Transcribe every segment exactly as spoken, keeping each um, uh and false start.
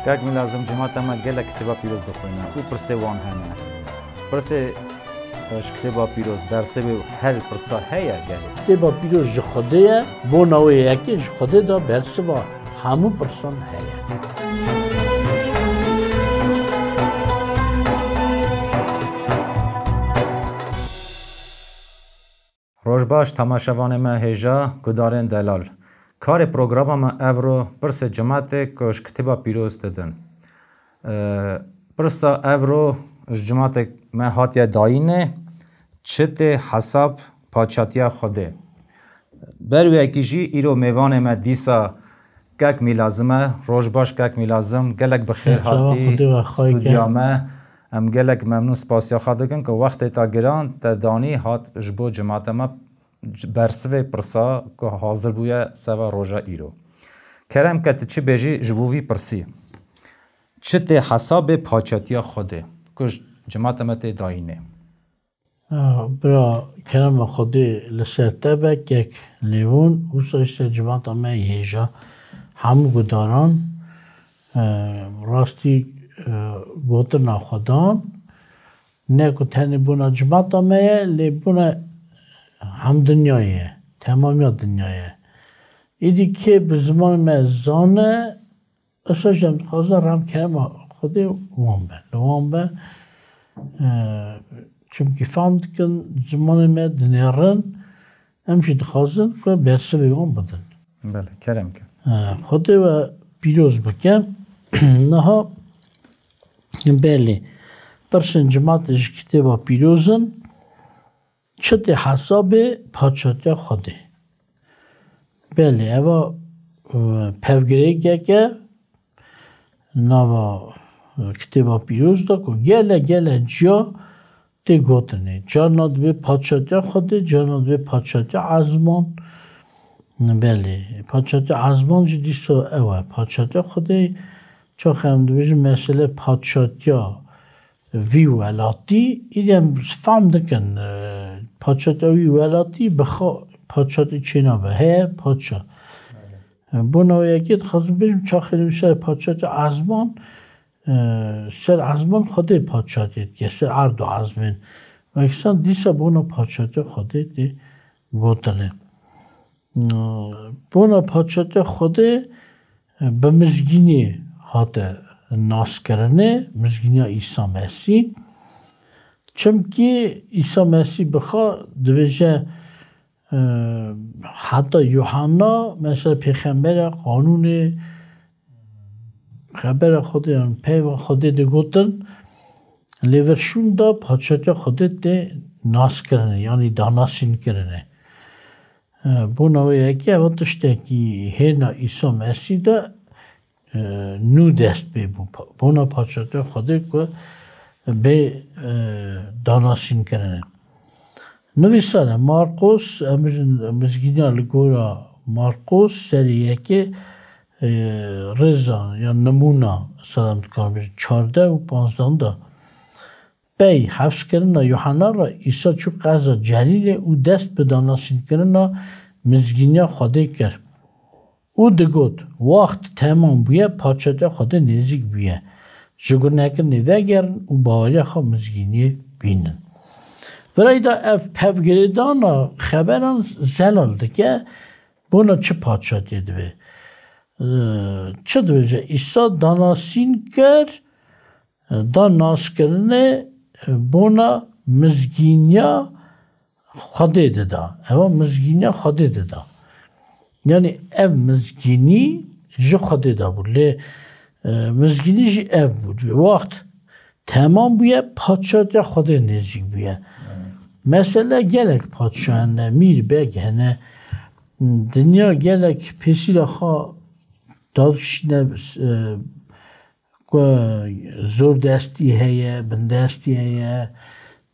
Kak Mîlazim, cemata me gelek kitêba pîroz dixwîne û pirsê wan hene. Pirsê, e, ji kitêba pîroz, bersivê û her pirsa heye gelê? Kitêba pîroz ji Xwedê ye, bona wê yekê ji Xwedê de bersiva hemû pirsan heye. Roj baş, temaşevanê me hêja, gudarên delal. Karê programa me evro pirsê cimatê ku ji kitêba pîroz didin. Ee, pirsa evro ji cimatê me hatiye dayînê, çi tê hesab paçatiya Xwedê? Ber wekî jî îro mêvanê me dîsa Kek Mîlazim e. Roj baş Kek Mîlazim, gelek bi xêr hatî stûdiya me. Em gelek memnûn spasiya xwe dikin ku wextê te giran te danî hat ji bo cemata me bersivê pirsa ku hazir bûye seva roja îro. Kerem ke tu çi bêjî ji bo vî pirsî? Çi tê hesabê paçatiya Xwedê ku ji cemata me tê dayînê? Ah, bira, kerema Xwedê li ser te be, kek Lêwûn, wisa jî ser cemata me yê hêja, hemû gudaran, eh, rastî, eh, gotina Xwedan, ne ku tenê bona cemata me ye, lê bona hem dinyayê ye, temamiya dinyayê ye. Îdî kê bi zimanê me zane, Esa jî em dixwazin rem kerema Xwedê wan be. Li wan be, e, çimkî fam dikin, zimanê me dinêrin, em jî dixwazin ku bersivê wan bidin. Belê, kerem ke. E, Xwedê we pîroz bike. Niha belê, pirsên cimatê ji kitêba pîroz in. Çi tê hesabê paçatiya Xwedê? Belê, eva, e, pevgirêkek e, nava, e, kitêba pîroz de ku gele, gele ciya tê gotinê. Carna dibê paçatiya Xwedê, carna dibê paçatiya ezman. Belê, paçatiya ezman jî dîsa ew e. Paçatiya Xwedê, çax em dibêjin mesele paçatiya vî welatî, îdî em fam dikin, e, paçatiya wî welatî bi xwe paçatî çênabe. Heye paça. E, bona wê yekê dixwazim bêjim, çaxê nivîsare paçatiya ezman, e, ser ezman Xwedê paçatî dike, ser erd û ezmên. Wekî san dîsa bona paçatiya Xwedê tê gotinê. Bona paçatiya Xwedê bi mizgînî hate naskirinê, mizgîniya Îsa Mesîh. Çimkî Îsa Mesîh bi xwe dibêje, e, heta Yuhanna, mesela pêxembera qanûnê, xebera Xwedê yan peyva Xwedê digotin, lê vir şûn de paçatiya Xwedê tê naskirinê, yanî danasînkirinê. E, bona wê yekê ew tiştekî hêna Îsa Mesîh de, e, nû dest pê bû. Pa-, bona paçatiya Xwedê ku bê, e, danasînkirinê. Nivîsane Marqos, em bijin mizgîniya li gora Marqos serê yekê, e, rêza ya nimûna, sadem dikarin bijin çardeh û panzdeh de. Pey hefskirina Yuhanna re Îsa çû qeza Celîlê û dest bi danasînkirina mizgîniya Xwedê kir û digot, Wext temam bûye, paçatiya Xwedê nêzîk bûye. Ji gunekirinê vegerin û baweriya xwe mizgîniyê bînin. Virayda ev pevgirêdana xeberan zelal dike, bona çi paçatiyê divê? Ee, çi dibêje? Îsa danasîn kir, da naskirinê bona mizgîniya Xwedê dida. Ewa mizgîniya Xwedê dida. Yanî ev mizgînî ji Xwedê de bû. Lê, e, mizgînî jî ev bû. Wext temam bûye, paçatiya Xwedê nêzîk bûye. Mesele gelek padşah hene, mîr, beg hene. Dinya gelek pêsîra xwe dadişîne, e, ku zordestî heye, bindestî heye,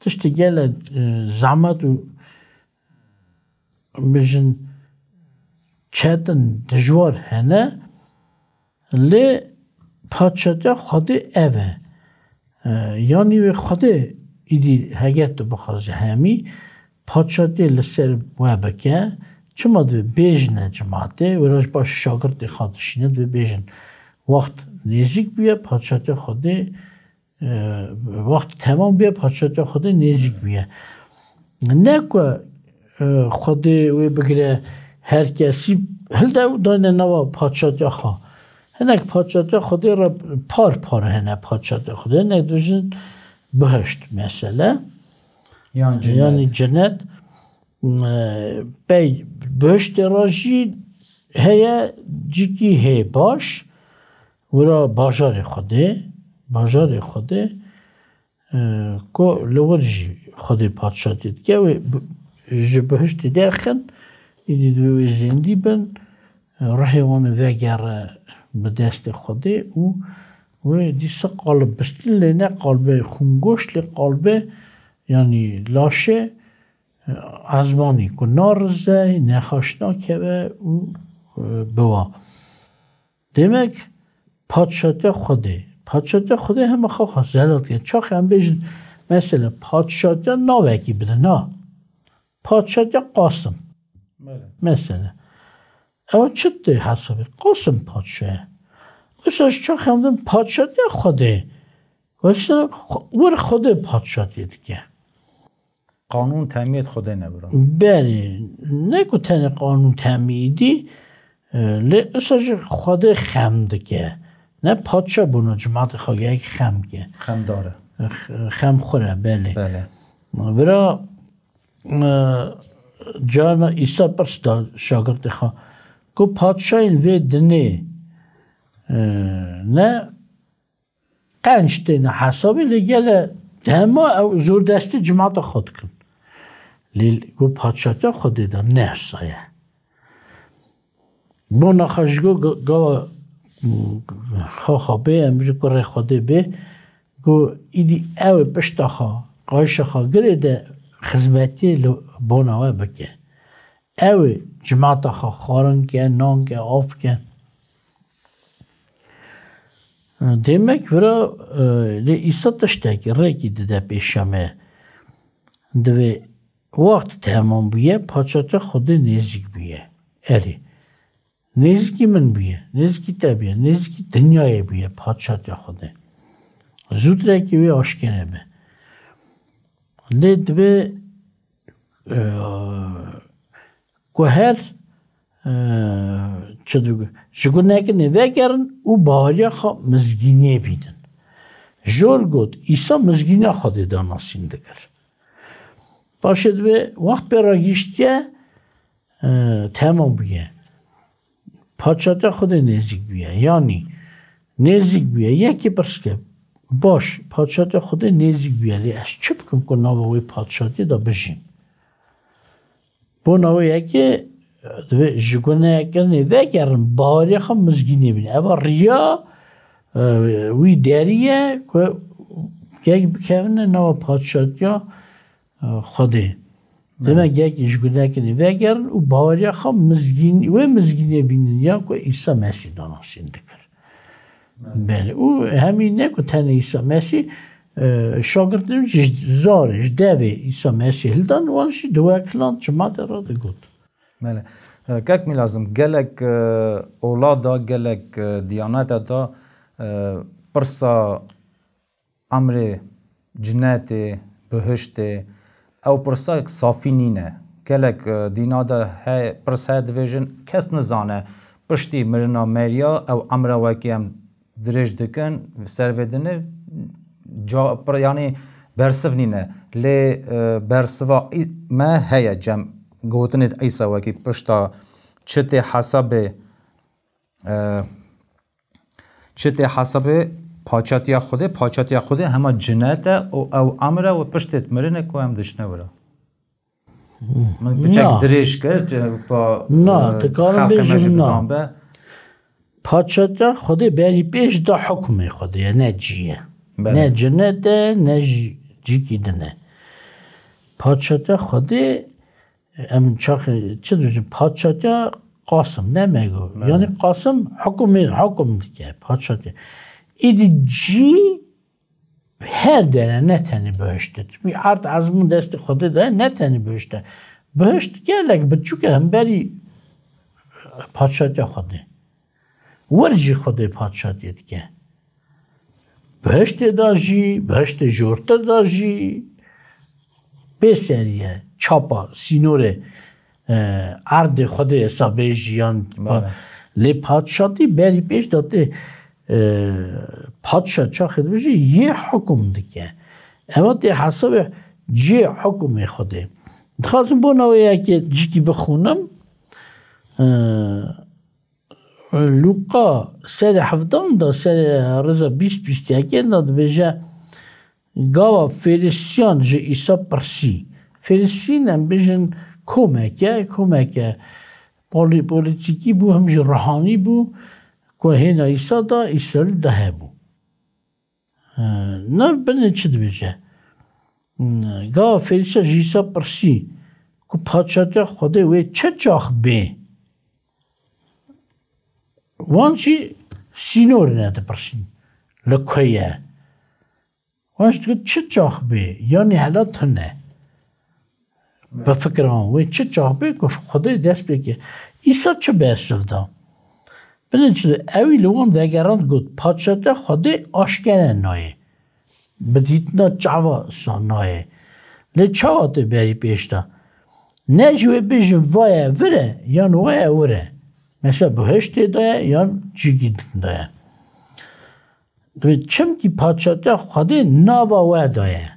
tiştê gelek, e, zehmet û bijin çetin, dijwar hene, lê paçatiya Xwedê ev e. E, yanî wê Xwedê îdî heger tu bixwazî hemî paçatiyê li ser we bike, çima divê bêjine cimatê, wê roj baş şagirtê xwe dişîne, divê bêjin, Wext nêzîk bûye, padşatiya Xwedê, e, wext temam bûye, padşatiya Xwedê nêzîk bûye. Ne ku, e, Xwedê wê bigire her kesî hilde û dayne nava padşatiya xwe. Hinek padşatiya Xwedê re par par hene padşatiya Xwedê. Hinek dibêjin bihişt mesele. Yan cennet. Yanî cennet, e, pey bihiştê re jî heye cîkî hê baş. Wira bajarê Xwedê, bajarê Xwedê, e, ku li wir jî Xwedê padşatî dike, wê bi-, ji bihiştî derxin, îdî divê wê zêndî bin, e, ruhê wan ê vegere bi destê Xwedê û wê dîsa qalib bistin, lê ne qalbê xûngoş, lê qalbê, yanî laşê, e, ezmanî ku narize, nexweş nakeve û, e, biwa. Demek padşatiya Xwedê. Padşatiya Xwedê hema xwe xwe zelal dike. Çax em bêjin, mesela, padşatiya navekî bidin, ha. Padşatiya Qasim. Belê. Mesela. Ew çi tê hesabê? Qasim padşa ye. Wisa ji çax em din padşatiya Xwedê. Wekî xwe-, wir Xwedê padşatî dike. Qanûn temiyê Xwedê ne bira. Belê, ne ku tenê qanûn temiyî dî, e, lê isa jî Xwedê xem dike. Ne padşa bûna cimatê xwe gerek xem ke. Xemdar e. X-, xem xwe re, belê. Belê. Bira, e, carna Îsa pirs da şagirtê xwe, ku padşayên vê dinê, e, ne qenc têne hesabê, lê gele dema ew zordestî cimata xwe dikin. Lê got, padşatiya Xwedê de ne wisa ye. Bona xwe ji go-, go-, gava, mm, xwe xwe bê, em ji kurê Xwedê bê, got, îdî ew ê pişta xwe, qayşa xwe girê de xizmetiyê li bona we bike. Ew ê cimata xwe xwarin ke, nan ke, av ke. Demek vira, e, lê Îsa tiştekî, rêkî dide pêşiya me. Divê wext temam bûye, padşatiya Xwedê nêzîk bûye. Erê. Nêzîkî min bûye, nêzîkî te bûye, nêzîkî dinyayê bûye, padşatiya Xwedê. Zûtirekî wê aşkere be. Lê divê, e, ku her, e, çi digo, ji gunekinê vegerin û baweriya xwe mizgîniyê bînin. Jor got, Îsa mizgîniya Xwedê danasîn dikir. Paşê divê wext pê re gihîştiye, e, temam bûye. Padşatiya Xwedê nêzîk bûye. Yanî nêzîk bûye. Yekê pirs ke, baş, padşatiya Xwedê nêzîk bûye. Lê ez çi bikim ku nava wê padşatiyê de bijîm? Bona wê yekê, divê ji gunekirinê vegerin, baweriya xwe mizgînê bînin. Eva riya, e, wî derî ye ku gerek bikevine nava padşatiya, e, Xwedê. Demek gerek ji gunekinê vegerin û baweriya xwe mizgîn-, wê mizgînê bînin ya ku Îsa Mesîh danasîn dikir. Belê. Û hemî ne ku tenê Îsa Mesîh, e, şagirtên ji zarê, ji devê Îsa Mesîh hildan, wan jî diwekilan, cimate re digot. Belê. E, kek Mîlazim, gelek, e, ola da, gelek, e, diyanete da, e, pirsa emrê cinetê, bihiştê, ew pirsa safî nîne. Gelek, e, dîna de he, pirs heye dibêjin, kes nizane piştî mirina meriya ew emra wekî em dirêj dikin, ser vê dinê ca, pir, yanî bersiv nîne. Lê, e, bersiva î-, me heye cem gotinê Îsa wekî pişta çi tê hesabê, e, çi tê hesabê paçatiya Xwedê, paçatiya Xwedê hema cinet e û ew emre û piştê mirinê ku em dişine wira. Min piçek Na. dirêj kir, çi pa, Na, e, dikarim xelqê me bêjim jî na. bizanbe. Paçatiya Xwedê berî pêş de hukmê Xwedê ye, ne cî ye. Belê. Ne cinet e, ne jî cîkî din e. Paçatiya Xwedê, em çaxê çi dibêjin? Paçatiya Qasim, ne me got. Belê. Yanî Qasim hukmê, hukm dike, paçatiya. Îdî cî her dere ne tenê bihişt e. Wî erd ezmûn destê Xwedê de ne tenê bihişt e. Bihişt gelek biçûk e hemberî paçatiya Xwedê. wir jî Xwedê padşatiyê dike. Bihiştê de jî, bihiştê jortir de jî bê serî ye. Çapa, sînorê, e, erdê Xwedê hesabê jiyan pa-, Bale. Lê padşatî berî pêş de tê, e, padşa çaxê dibêje yê hukum dike. Eva tê hesabê cihê hukumê Xwedê. Dixwazim bona wê yekê cîkî bixûnim. E, Lûqa serê hevdan de, serê rêza bîst bîst yekê de dibêje, gava Fêrisiyan ji Îsa pirsî. Fêrisîn em bêjin komeke, komeke polî-, polîtîkî bû, him jî ruhanî bû, ku hêna Îsa de Îsraîl de hebû. E, ne binê çi dibêje? Gava Fêrisiya ji Îsa pirsî ku padşatiya Xwedê wê çi çax bê? Wan jî sînor nedipirsîn li ku ye. Wan jî digot çi çax bê, yanî hela tune. Bi fikira wan wê çi çax bê ku Xwedê dest pê ke. Îsa çi bersiv da? Binê çi de ewî li wan vegerand got, padşatiya Xwedê aşkere nayê. Bi dîtina çava sa nayê. Lê çawa tê berî pêş de? Ne ji wê bêjin va ye vir e, yan wa ye wir e. Mesela bihiştê de ye, yan cîkî din de ye. Dibê çimkî padşatiya Xwedê nava we de ye.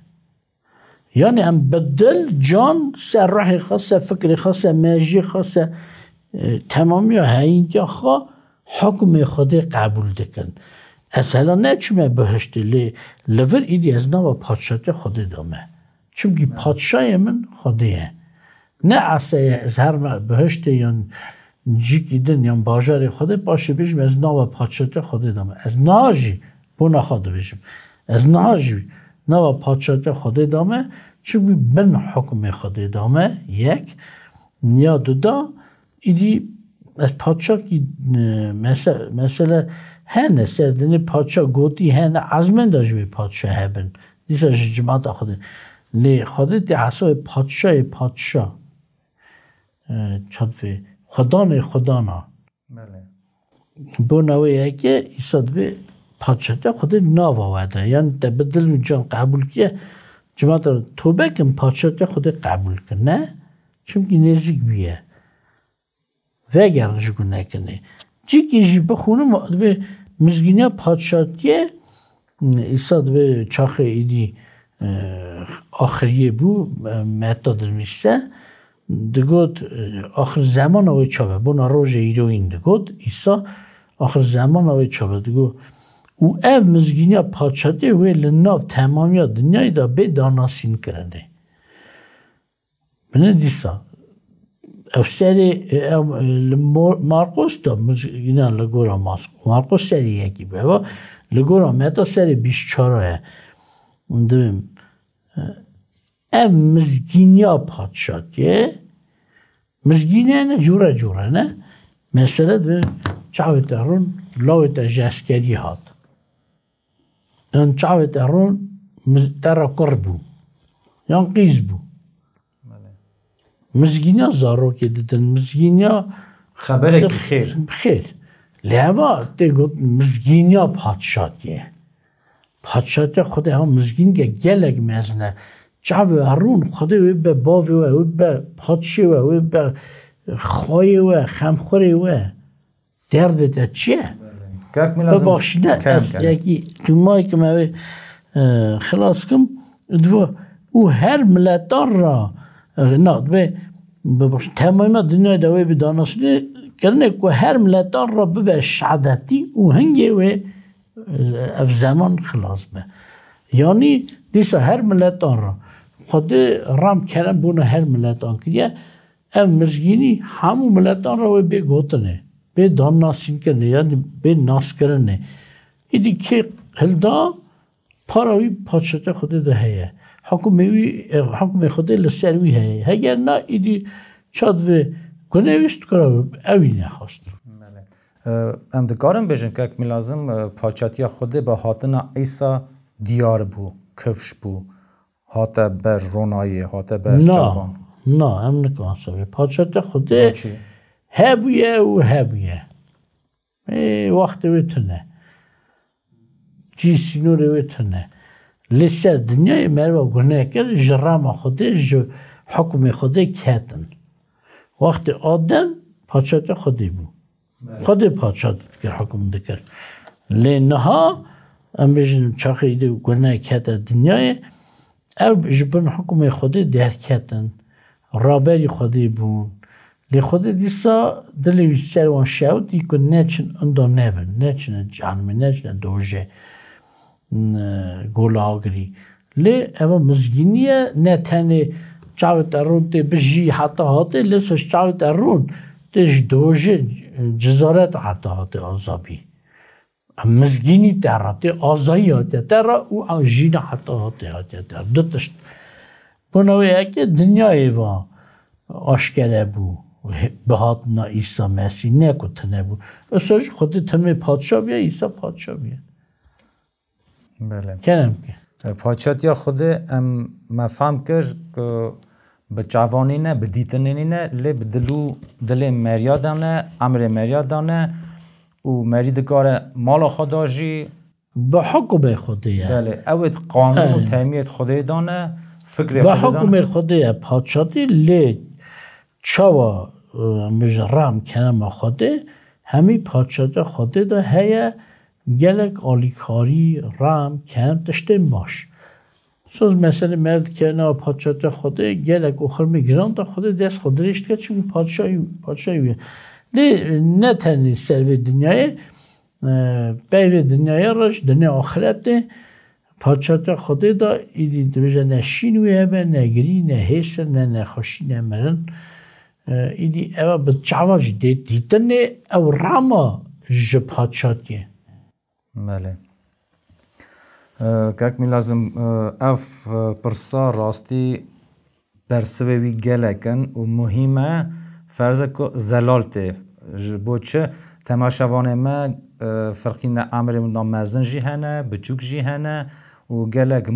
Yanî em bi dil, can, ser ruhê xwe, ser fikrê xwe, ser mejiyê xwe, ser, e, temamiya heyîntiya xwe hukmê Xwedê qebûl dikin. Ez hela neçûme bihiştê, lê li vir îdî ez nava padşatiya Xwedê de me. Çimkî padşayê min Xwedê ye. Ne ese ye ez herme bihiştê yan cîkî din yan bajarê Xwedê, paşê bêjim ez nava padşatiya Xwedê de me. Ez niha jî bona xwe dibêjim. Ez niha jî nava padşatiya Xwedê de me, çimkî bin hukmê Xwedê de me, yek, ya duda, îdî ez padşakî, e, mese-, mesele hene, ser dinê padşa gotî hene, ezmên de ji wê padşa hebin. Dîsa ji cimata Xwedê. Lê Xwedê tê hesabê padşayê padşa. E, çat vê. Xwedanê xwedana. Belê. Bona wê yekê, Îsa dibê padşatiya Xwedê nava we de. Yanî te bi dil û can qebûl kiriye, cimata tobe kin, padşatiya Xwedê qebûl kin. Ne? Çimkî nêzîk bûye. Vegerin ji gunekinê. Cîkî jî bixûnim, dibê mizgîniya padşatiyê, Îsa dibê çaxê îdî, e, axiriyê bû, e, Meta dinivîse, digot, e, axir zemana wê çav e, bona rojê îroyîn digot, Îsa axir zemana wê çav e, digot, û ev mizgîniya padşatiyê wê li nav temamiya dinyayê de bê danasînkirinê. Binê dîsa. Ev serê, ev, li Mo-, Marqos de, yine li gora Mas-, Marqos serê yekî bû. Eva li gora Meta serê bîst çar ye. Dibim, ev mizgîniya padşatiyê, mizgîniyene cure cure ne. Mesele di çavê te rûn, lawê te ji eskerî hat. Yan çavê te rûn miz-, te re kur bû. Yan qîz bû. Belê. Mizgîniya zarokê didin, mizgîniya Xeberekî xêr. Xêr. Lê heva tê got mizgîniya padşatiyê. Padşatiya Xwedê heva mizgînke gelek mezin e. Çavê we rûn Xwedê wê be bavê we, wê be padşê we, wê be xwayê we, xemxurê we. Derdê te çi ye? Kak Mîlazim, bibexşîne, kem ez kem. Yekî tûmayê ke me wê, e, xilas kim, dibo, û her miletan ra, e, na, dibê, bibexş-, temamî dinyayê de wê bi danasînê kirine ku her miletan ra bibe şehadetî û hingê wê, e, ev zeman xilas be. Yanî dîsa her miletan ra. Xwedê rem kerem bona her miletan kiriye. Ev mizgînî hemû miletan re wê bê gotinê, bê dannasînkirinê, yanî bê naskirinê. Îdî kê hilda, para wî padşatê Xwedê de heye. Hukmê wî, e, hukmê Xwedê li ser wî heye. Heger na, îdî çad vê gunê wî stikora wî, ewî nexwest. Belê. E, em dikarin bêjin, kek Mîlazim, e, padşatiya Xwedê bi hatina Îsa diyar bû, kifş bû. Hate ber ronayê, hate ber çavan. Na, em nikarin se bê. Padşatiya Xwedê hebûye û hebûye. Ê, wextê wê tune. Cî sînorê wê tune. Lê ser dinyayê meriva guneh kir, ji rama Xwedê, ji hukmê Xwedê ketin. Wextê Adem paçatiya Xwedê bû. Xwedê paçat dikir, hukum dikir. Lê niha em bêjin çaxê îdî guneh kete dinyayê, ew ji bin hukumê Xwedê derketin. Raberî Xwedê bûn. Lê Xwedê dîsa dilê wî ser wan şewitî ku neçin inda nebin, neçine cehenimê, neçine dojê, n-, gola agirî. Lê eva mizgînî ye, ne tenê çavê te rûn tê bijî heta hatê, lê se ji çavê te rûn tê ji dojê, cizaret heta hatê azabî. Mizgînî te re, tê azayî hatiye te re û ew jîna heta hatê hatiye te re. Du tişt. Bona wê yekê dinyayê va aşkere bû. Bi hatina Îsa Mesîh ne ku tune bû. Îsa jî Xwedê tenê padşa bûye, Îsa padşa bûye. Belê. Kerem ke. E, Paçatiya Xwedê em me fam kir ku bi çavan nîne, bi dîtin nîne, lê bi dil û dilê meriya de ne, emrê meriya de ne û merî dikare mala xwe da jî. Bi hukumê Xwedê ye. Belê, ew ê qanûn û Evet. temiyê Xwedê de ne, fikrê Bi Xwedê de ne. hukumê Xwedê ye paçatî, lê çawa, e, em bêjin ram kerema Xwedê, hemî paçatiya Xwedê de heye, gelek alîkarî, ram, kerem, tiştên baş. Soz meselê meriv dikevin nava paçatiya Xwedê, gelek û xirmê giran de Xwedê dest xwe dirêj dike, çimkî padşahî, padşahî wî ye. Lê ne tenê ser vê dinyayê, e, pey vê dinyayê re ji dinya axiretê, paçatiya Xwedê de îdî dibêje ne şîn wî hebe, ne girî, ne hêsir, ne nexweşî, ne mirin. E, îdî eva bi çava jî dê dîtinê ew rama ji paçatiyê. Belê. E, kak Mîlazim, e, ev, e, pirsa rastî bersivê wî gelek in û muhîm e. Ferz e ku zelal tê. Ji bo çi? Temaşevanê me, e, ferqî ne emrê winda mezin jî hene, biçûk jî hene û gelek, e,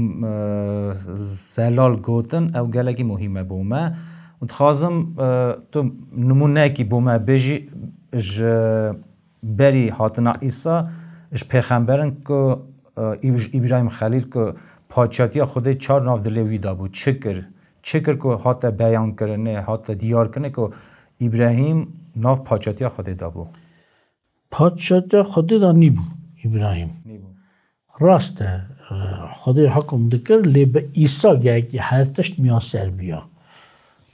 zelal gotin, ew gelekî muhîm e bo me. Û dixwazim, e, tu nimûnekî bo me bêjî ji berî hatina Îsa, ji pêxemberin ku, e, Îb-, ji Îbrahîm Xelîl ku paçatiya Xwedê çar nav dilê wî de bû. Çi kir? Çi kir ku hate beyankirinê, hate diyarkirinê ku Îbrahîm nav paçatiya Xwedê de bû? Paçatiya Xwedê de nîbû Îbrahîm. Nîbû. Rast e, e, Xwedê hukum dikir, lê bi Îsa gelekî her tişt miyaser bûya.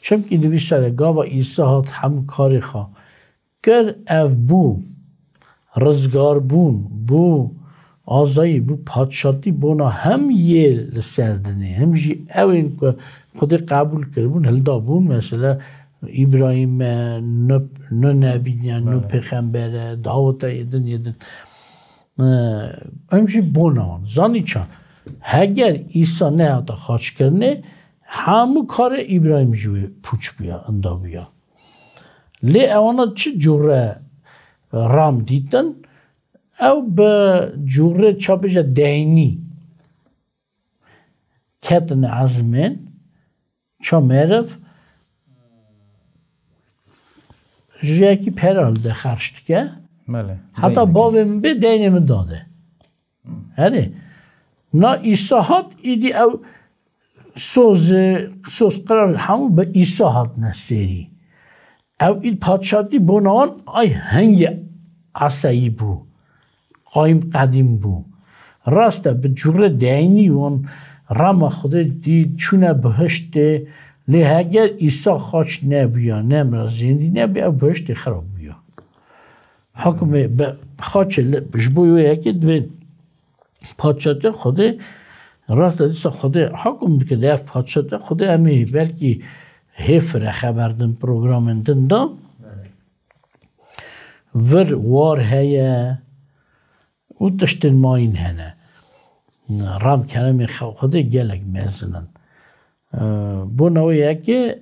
Çimkî di vî serê gava Îsa hat hemû karê xwe kir, ev bû, rizgarbûn, bû azayî, bû padşatî bona hem yê li ser dinê, hem jî ew ên ku Xwedê qebûl kiribûn, hilda bûn, mesela Îbrahîm e, Nuh, Nuh nebî ne, Nuh Belê. pêxember e, Dawid e, yê din, yê din. E, em jî bona wan. Zanî çi? Heger Îsa nehata xaçkirinê, hemû karê Îbrahîm jî wê pûç bûya, inda bûya. Lê ewana çi cûre ram dîtin? Ew bi cûre, ça bêje, deynî ketine ezmên, ça meriv ji yekî pera li de xerc dike. Belê. Heta Deynê. bavê min bê, deynê min dade. Herê. Na Îsa hat, îdî ew soz, soz qirar hemû bi Îsa hatine sêrî. Ew îd padşatî bona wan ay hingê eseyî bû. Qayîm qedîm bû. Rast e, bi cûre deynî wan rema Xwedê dî çûne bihiştê, lê heger Îsa xaç nebûya, nemira zêndî nebûya, ew bihiştê xirab bûya. Hukmê be-, xaçê li, ji bo wê yekê divê padşatiya Xwedê, rast e, dîsa Xwedê hukum dike, de ev padşatiya Xwedê em ê belkî hê fire xeber din programên din de. Vir war heye û tiştên mayîn hene. Ram keremê Xwedê gelek mezin in. Bona wê yekê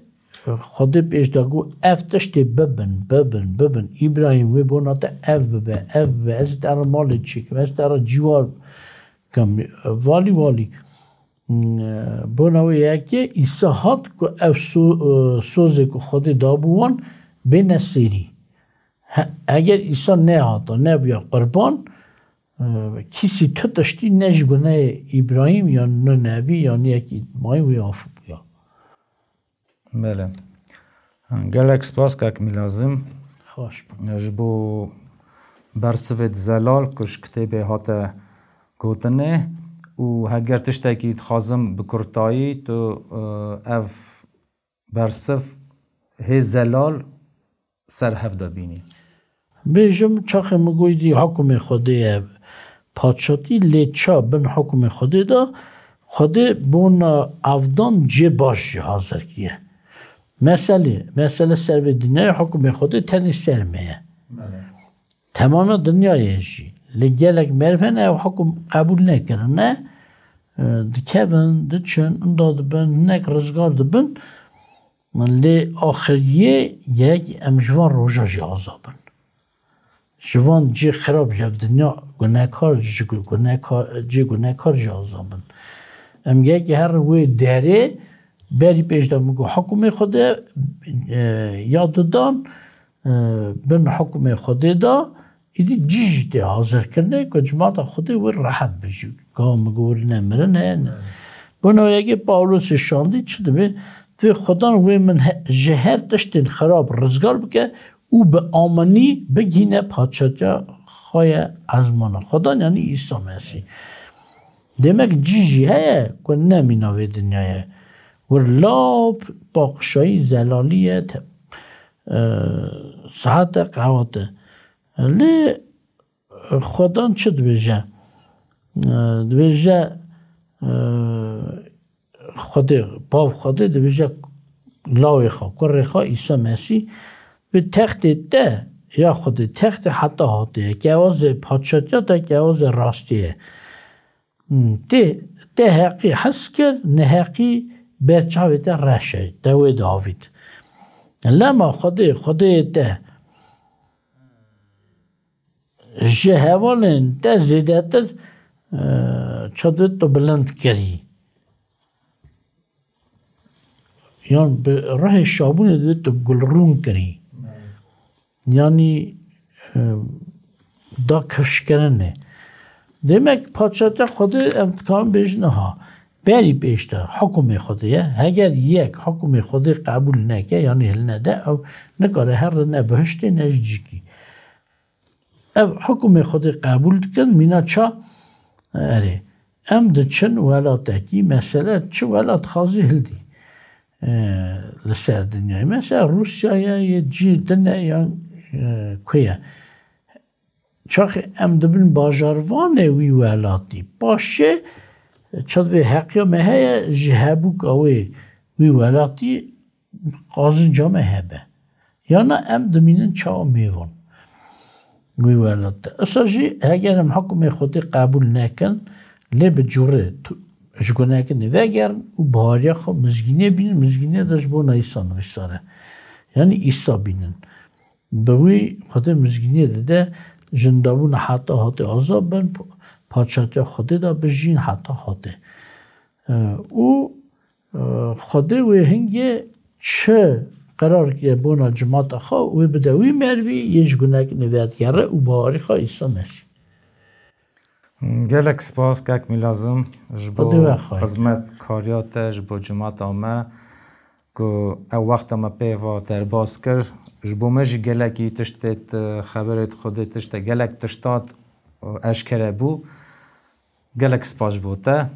Xwedê pêş de got, ev tiştê bibin, bibin, bibin. Îbrahîm wê bona te ev bibe, ev bibe. Ez ê te re malê çêkim, ez te re cîwar bikim. Valî, valî. Bona wê yekê Îsa hat ku ev so-, sozê ku Xwedê dabû wan bêne sêrî. He, eger Îsa nehata, nebûya qurban, e, kîsî tu tiştî ne ji gunehê Îbrahîm yan ne nebî yan yekî mayî wê af bûya. Belê. Gelek spas kak Mîlazim. Xweş be. Ji bo bersivê zelal ku ji kitêbê hate gotinê û heger tiştekî dixwazim bi kurtayî tu, e, ev bersiv hê zelal ser hev de bînî. Bêjim çaxê min goyî dî hukmê Xwedê ye, paçatî lê ça bin hukmê Xwedê de, Xwedê bona avdan cê baş jî hazir kiriye. Meselê, mesele ser vê dinyayê hukmê Xwedê tenê ser me ye. Belê. Temama dinyayê jî. Lê gelek meriv hene ew hukum qebûl nekirine. E, dikevin, diçin, inda dibin, hinek rizgar dibin. Lê axiriyê gerek em ji van roja jî aza bin. Ji van cê xirab ji ev dinya gunekar, ji gu-, gunekar, cê gunekar jî aza bin. Em gerekê herin wê derê, berî pêş de min got, hukmê Xwedê, e, ya didan, e, bin hukmê Xwedê da, îdî cî jî tê hazirkirinê ku cimata Xwedê wê rehet be jî. Gava min got, wê ne mirin heye, ne. Bona yekê Pawlosê şandî çi dibe? Divê Xudan wê min he-, ji her tiştên xirab rizgar bike û bi aminî bigihîne paçatiya xwe ye ezmana Xudan, yanî Îsa Mesîh. Demek cî jî heye ku nemîna vê dinyayê. Wir lap paqişayî zelalî ye, te-, e, saete qehwete. Lê Xudan çi dibêje? E, dibêje, e, Xwedê, Bav Xwedê dibêje lawê xwe, kurê xwe Îsa Mesîh, bi textê te ya Xwedê, textê heta hatê ye, kewazê paçatiya te, kewazê rastiyê ye. Hmm, tê, te heqî hez kir, neheqî ber çavê te reş e, te wê diavît. Lema Xwedê, Xwedêyê te ji hevalên te zêdetir, e, çi divê tu bilind kirî. Yan bi ruhê şabûnê divê tu gulrûn kirî. Yanî, e, da kifşkirinê. Demek paçatiya Xwedê em dikarin bêjin, aha, berî pêş de hukmê Xwedê ye. Heger yek hukmê Xwedê qebûl neke, yanî hilnede, ew nikare here ne bihiştê ne ji cîkî. Ev hukmê Xwedê qebûl dikin, mîna ça? Erê, em diçin welatekî, mesele çi welat xazî hildî, e, li ser dinyayê. Mesela Rûsya ye, yê cî din e, yan, e, ku ye? Çaxê em dibin bajarvanê wî welatî, paşê çi divê heqiya me heye ji hebûka wê, wî welatî qazinca me hebe. Yana em dimînin çawa mêvan wî welat de. Isa jî heger em hukmê Xwedê qebûl nekin, lê bi cûrê tu-, ji gunekinê vegerin û bihariya xwe mizgînê bînin, mizgînê de ji bona Îsa nivîsar e. Yanî Îsa bînin. Bi wî Xwedê mizgîniyê dide, jindabûna heta hatê azad bin, pa-, paçatiya Xwedê de bijîn heta hatê. E, û, e, Xwedê wê hingê çi qerar kiriye bona cimata xwe, wê bide wî mervî yê ji gunekinê vedigere û bawerî xwe Îsa Mesîh. Gelek spas kek Mîlazim ji bo xizmetkariya te, ji bo cimata me ku ew wexta me pê ve derbas kir. Ji bo me jî gelekî tiştê, xeberê Xwedê tiştê gelek tişta eşkere bû. Gelek spas ji bo te.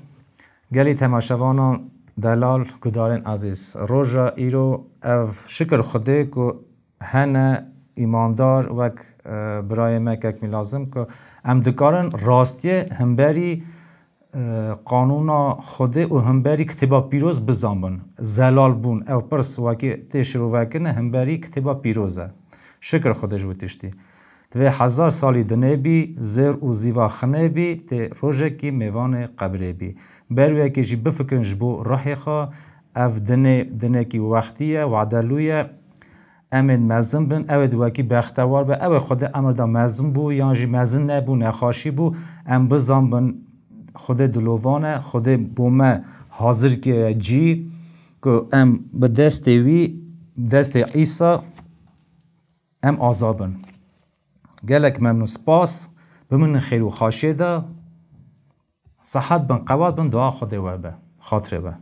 Gelî temaşevanan delal, gudarên ezîz. Roja îro ev şikir Xwedê ku hene îmandar wek, e, birayê me kek Mîlazim ku em dikarin rastiyê hemberî, e, qanûna Xwedê û hemberî Kitêba Pîroz bizanbin. Zelal bûn. Ev pirs wekî tê şirovekirine hemberî Kitêba Pîroz e. Şikir Xwedê ji wî tiştî. Divê hezar salî dinê bî, zêr û zîva xinê bî, tê rojekî mêvanê qebrê bî. Ber wekê jî bifikirin ji bo ruhê xwe, ev dinê, dinekî wextî ye, wadelû ye. Em ê mezin bin, ew ê di wekî bextewar be, ew ê Xwedê emir da mezin bû, yan jî mezin nebû, nexweşî bû. Em bizanbin Xwedê dilovan e, Xwedê bo me hazir kiriye cî, ku em bi destê wî, destê Îsa, em azad bin. Gelek memnûn, spas. Bimînin xêr û xaşiyê de. Sihet bin, qewat bin, dua Xwedê we be. Xatirê we.